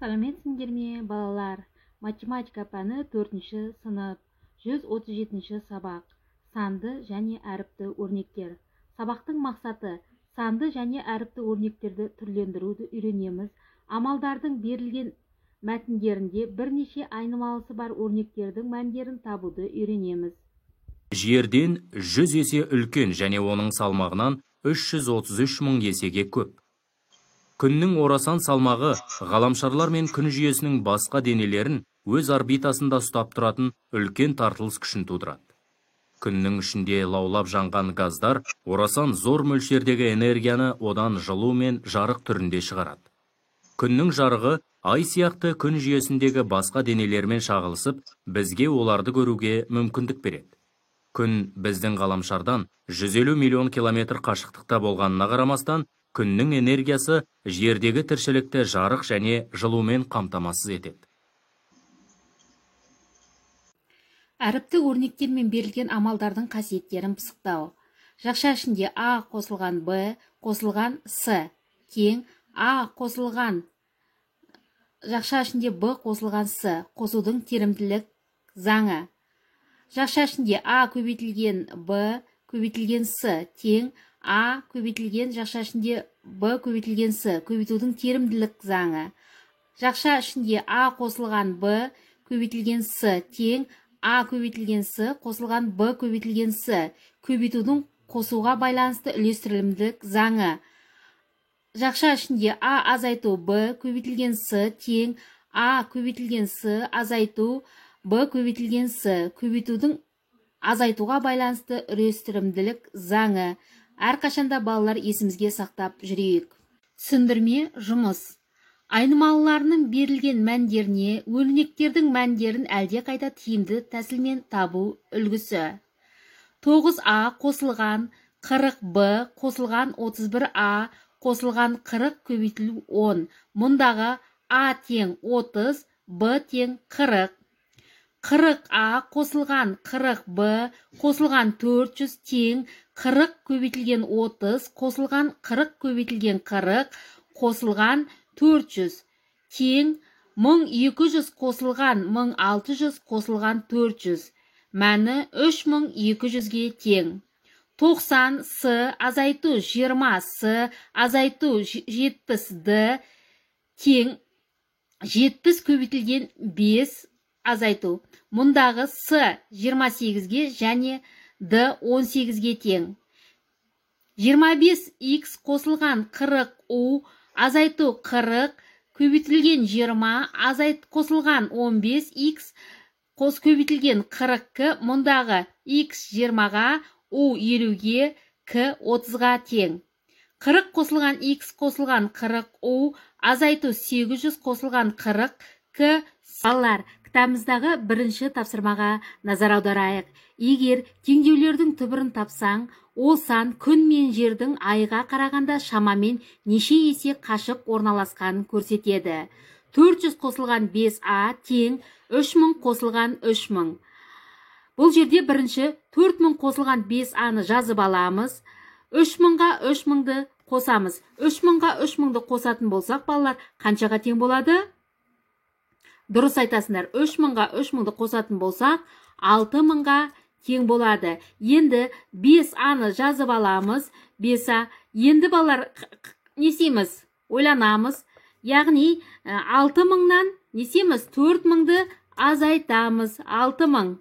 Сәлеметсіңдер ме, балалар? Математика пәні 4-ші сынып, 137-ші сабақ. Санды және әріпті өрнектер. Сабақтың мақсаты: санды және әріпті өрнектерді түрлендіруді үйренеміз. Амалдардың берілген мәтіндерінде бірнеше айнымалысы бар өрнектердің мәндерін табуды үйренеміз. Жерден 100 есе үлкен және оның салмағынан 333 мың есеге көп. Күннің орасан салмағы ғаламшарлар мен күн жүйесінің басқа денелерін өз орбитасында ұстап тұратын үлкен тартылыс күшін тудырады. Күннің ішінде лаулап жанған газдар орасан зор мөлшердегі энергияны одан жылу мен жарық түрінде шығарады. Күннің жарығы ай сияқты күн жүйесіндегі басқа денелермен шағылысып, бізге оларды көруге мүмкіндік береді. Күн біздің ғаламшардан 150 миллион километр қашықтықта болғанына қарамастан, күннің энергиясы жердегі тіршілікті жарық және жылумен қамтамасыз етеді. Әріпті өрнектермен берілген амалдардың қасиеттерін пысықтау. Жақша ішінде А қосылған Б қосылған С тең А қосылған жақша ішінде Б қосылған С қосудың терімділік заңы. Жақша ішінде А көбейтілген Б көбейтілген С тең А көбейтілген жақша ішінде Б көбейтілген С көбейтудің терімділік заңы. Жақша ішінде А қосылған Б көбейтілген С тең А көбейтілген С қосылған Б көбейтілген С көбейтудің қосуға байланысты үлестірілімділік заңы. Жақша ішінде А азайту Б көбейтілген С тең А көбейтілген С азайту Б көбейтілген С көбейтудің азайтуға байланысты үлестірілімділік заңы. Әрқашанда балалар есімізге сақтап жүрейік. Түсіндірме жұмыс. Айнымалыларының берілген мәндеріне өрнектердің мәндерін әлде қайда тиімді тәсілмен табу үлгісі. 9А қосылған 40Б қосылған 31А қосылған 40 көбейтілу 10. Мұндағы А тең 30, Б тең 40. 40А қосылған 40Б қосылған 400 тең 40 көбейтілген 30 қосылған 40 көбейтілген 40 қосылған 400 тең 1200 қосылған 1600 қосылған 400 мәні 3200-ге тең. 90 С азайту 20 С азайту 70 Д тең 70 көбейтілген 5 азайту. Мұндағы С 28-ге және Д 18-ге тең. 25 Х қосылған 40 У азайту 40 көбейтілген 20 азайт қосылған 15 Х қос көбейтілген 40 К. Мұндағы Х 20-ға, У 50-ге, К 30-ға тең. 40 қосылған Х қосылған 40 У азайту 800 қосылған 40 К. Балалар, кітабымыздағы бірінші тапсырмаға назар аударайық. Егер теңдеулердің түбірін тапсаң, ол сан күн мен жердің айға қарағанда шамамен неше есе қашық орналасқанын көрсетеді. 400 қосылған 5А тең 3000 қосылған 3000. Бұл жерде бірінші 4000 қосылған 5А-ны жазып аламыз. 3000-ға 3000-ды қосамыз. 3000-ға 3000-ды қосатын болсақ, балалар, қаншаға тең болады? Дұрыс айтасыңдар, 3000-ға 3000-ды қосатын болсақ, 6000-ға тең болады. Енді 5А-ны жазып аламыз. 5А. Енді балалар, не істейміз? Ойланамыз. Яғни, 6000-нан не істейміз? 4000-ды азайтамыз. 6000.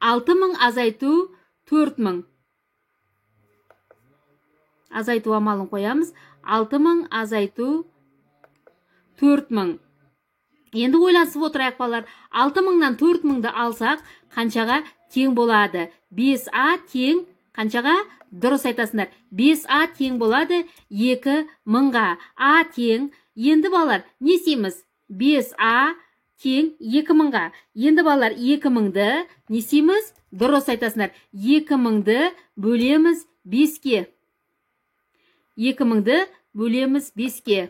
6000 азайту 4000. Азайту амалын қоямыз. 6000 азайту 4000. Енді ойласып отырайық, балалар. 6000-нан 4000-ды алсақ, қаншаға тең болады? 5А тең қаншаға? Дұрыс айтасыңдар. 5А тең болады 2000-ға. А тең. Енді балалар, не істейміз? 5А тең 2000-ға. Енді балалар, 2000-ды не істейміз? Дұрыс айтасыңдар. 2000-ды бөлеміз 5-ке. 2000-ды бөлеміз 5-ке.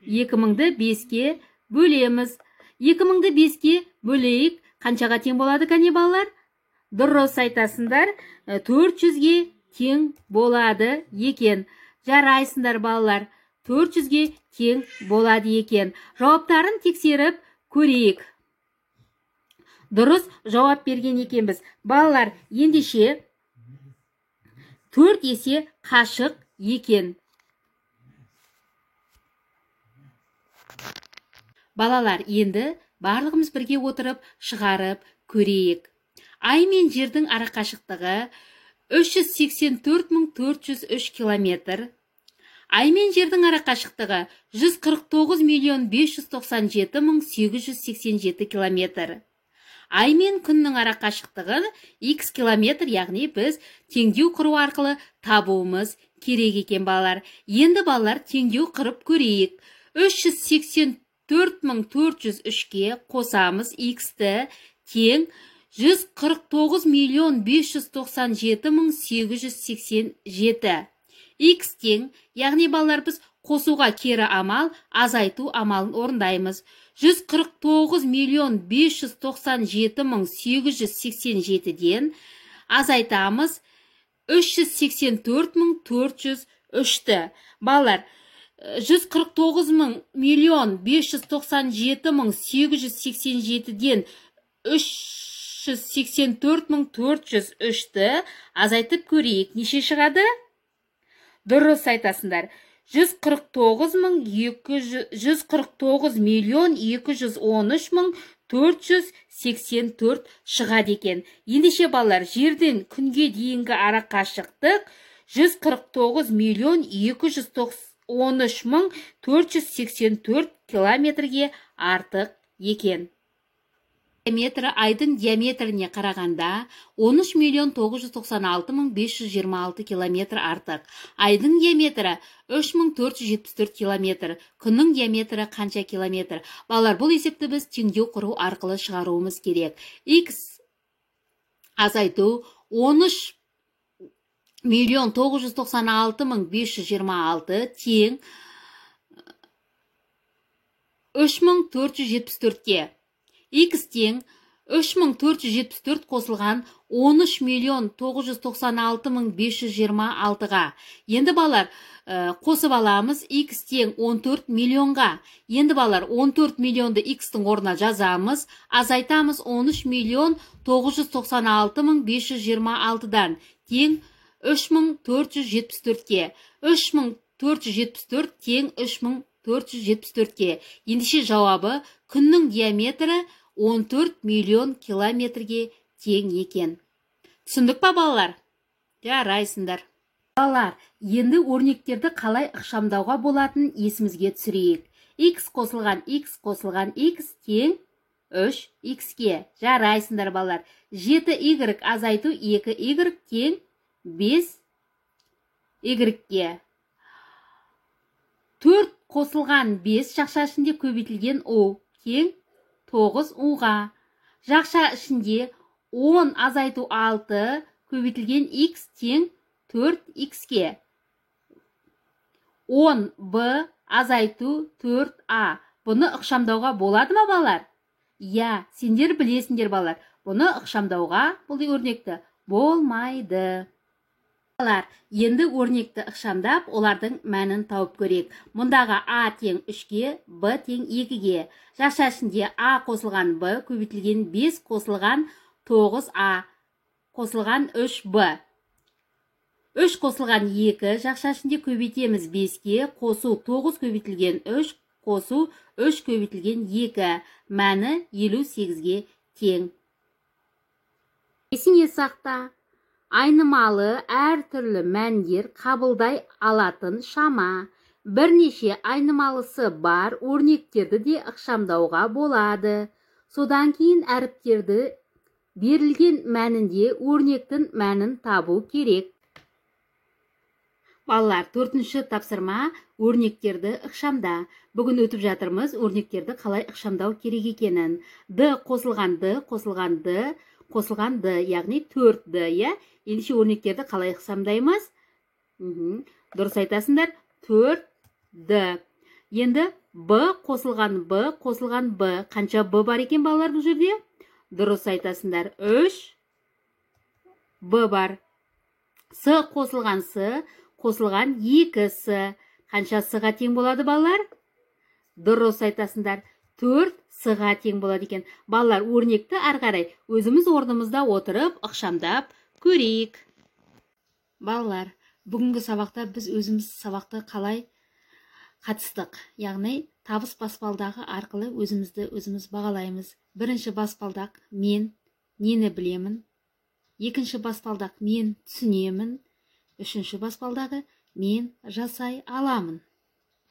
2000-ды 5-ке бөлеміз. 2000-ды 5-ке бөлейік. Қаншаға тең болады, кәне балалар? Дұрыс айтасыңдар, 400-ге тең болады екен. Жарайсыңдар, балалар, 400-ге тең болады екен. Жауаптарын тексеріп көрейік. Дұрыс жауап берген екенбіз. Балалар, ендеше 4 есе қашық екен. Балалар, енді барлығымыз бірге отырып шығарып көрейік. Ай мен жердің арақашықтығы 384 403 километр. Ай мен жердің арақашықтығы 149 597 887 километр. Ай мен күннің арақашықтығы x километр, яғни біз теңдеу құру арқылы табуымыз керек екен, балалар. Енді, балалар, теңдеу құрып көрейік. 384 403-ке қосамыз x-ті тең 149 597 887. X тең, яғни балалар, біз қосуға кері амал, азайту амалын орындаймыз. 149 597 887-ден азайтамыз 384 403-ті. Балалар, 149 597 887-ден 384 403-ті азайтып көрейік. Неше шығады? Дұрыс айтасыңдар. 149 213 484 шығады екен. Ендеше, балалар, жерден күнге дейінгі арақашықтық 149 213 484 километрге артық екен. Диаметрі айдың диаметріне қарағанда 13 996 526 километр артық. Айдың диаметрі 3474 километр. Күннің диаметрі қанша километр? Балалар, бұл есепті біз теңдеу құру арқылы шығаруымыз керек. X азайту 13 996 526 тең 3474-ке. X тең 3474 қосылған 13 996 526-ға. Енді, балалар, қосып аламыз. X тең 14 миллионға. Енді, балалар, 14 миллионды X-тің орнына жазамыз. Азайтамыз 13 996 526-дан тең 3474-ке. 3474 тең 3474-ке. Ендеше жауабы күннің диаметрі 14 миллион километрге тең екен. Түсіндік па, балалар? Жарайсыңдар. Балалар, енді өрнектерді қалай ықшамдауға болатынын есімізге түсірейік. X қосылған X қосылған X тең 3X-ке. Жарайсыңдар, балалар. 7Y азайту 2Y тең 5Y-ке. 4 қосылған 5 жақша ішінде көбейтілген О тең 9 У-ға. Жақша ішінде 10 азайту 6 көбейтілген X тең 4X-ке. 10 Б азайту 4А. Бұны ықшамдауға болады ма, балалар? Иә, сендер білесіңдер, балалар. Бұны ықшамдауға бұл өрнекті болмайды. Балалар, енді өрнекті ықшамдап, олардың мәнін тауып көрейік. Мұндағы А тең 3-ке, Б тең 2-ге. Жақша ішінде А қосылған Б көбейтілген 5 қосылған 9А қосылған 3Б. 3 қосылған 2 жақша ішінде көбейтеміз 5-ке, қосу 9 көбейтілген 3 қосу 3 көбейтілген 2. Мәні 58-ге тең. Есіңе сақта. Айнымалы әртүрлі мәндер қабылдай алатын шама. Бірнеше айнымалысы бар өрнектерді де ықшамдауға болады. Содан кейін әріптерді берілген мәнінде өрнектің мәнін табу керек. Балалар, 4-ші тапсырма өрнектерді ықшамда. Бүгін өтіп жатырмыз өрнектерді қалай ықшамдау керек екенін. Д қосылған Д қосылған Д қосылған Д, яғни 4 Д, иә? Ендеше өрнектерді қалай ықшамдаймыз? Дұрыс айтасыңдар, 4 Д. Енді Б қосылған Б қосылған Б. Қанша Б бар екен балалар бұл жерде? Дұрыс айтасыңдар, 3 Б бар. С қосылған С қосылған 2 С. Қанша С-ға тең болады, балалар? Дұрыс айтасыңдар. 4 С-ға тең болады екен. Балалар, өрнекті ары қарай өзіміз орнымызда отырып ықшамдап көрейік. Балалар, бүгінгі сабақта біз өзіміз сабақты қалай қатыстық, яғни табыс баспалдағы арқылы өзімізді өзіміз бағалаймыз. Бірінші баспалдақ мен нені білемін, екінші баспалдақ мен түсінемін, үшінші баспалдағы мен жасай аламын.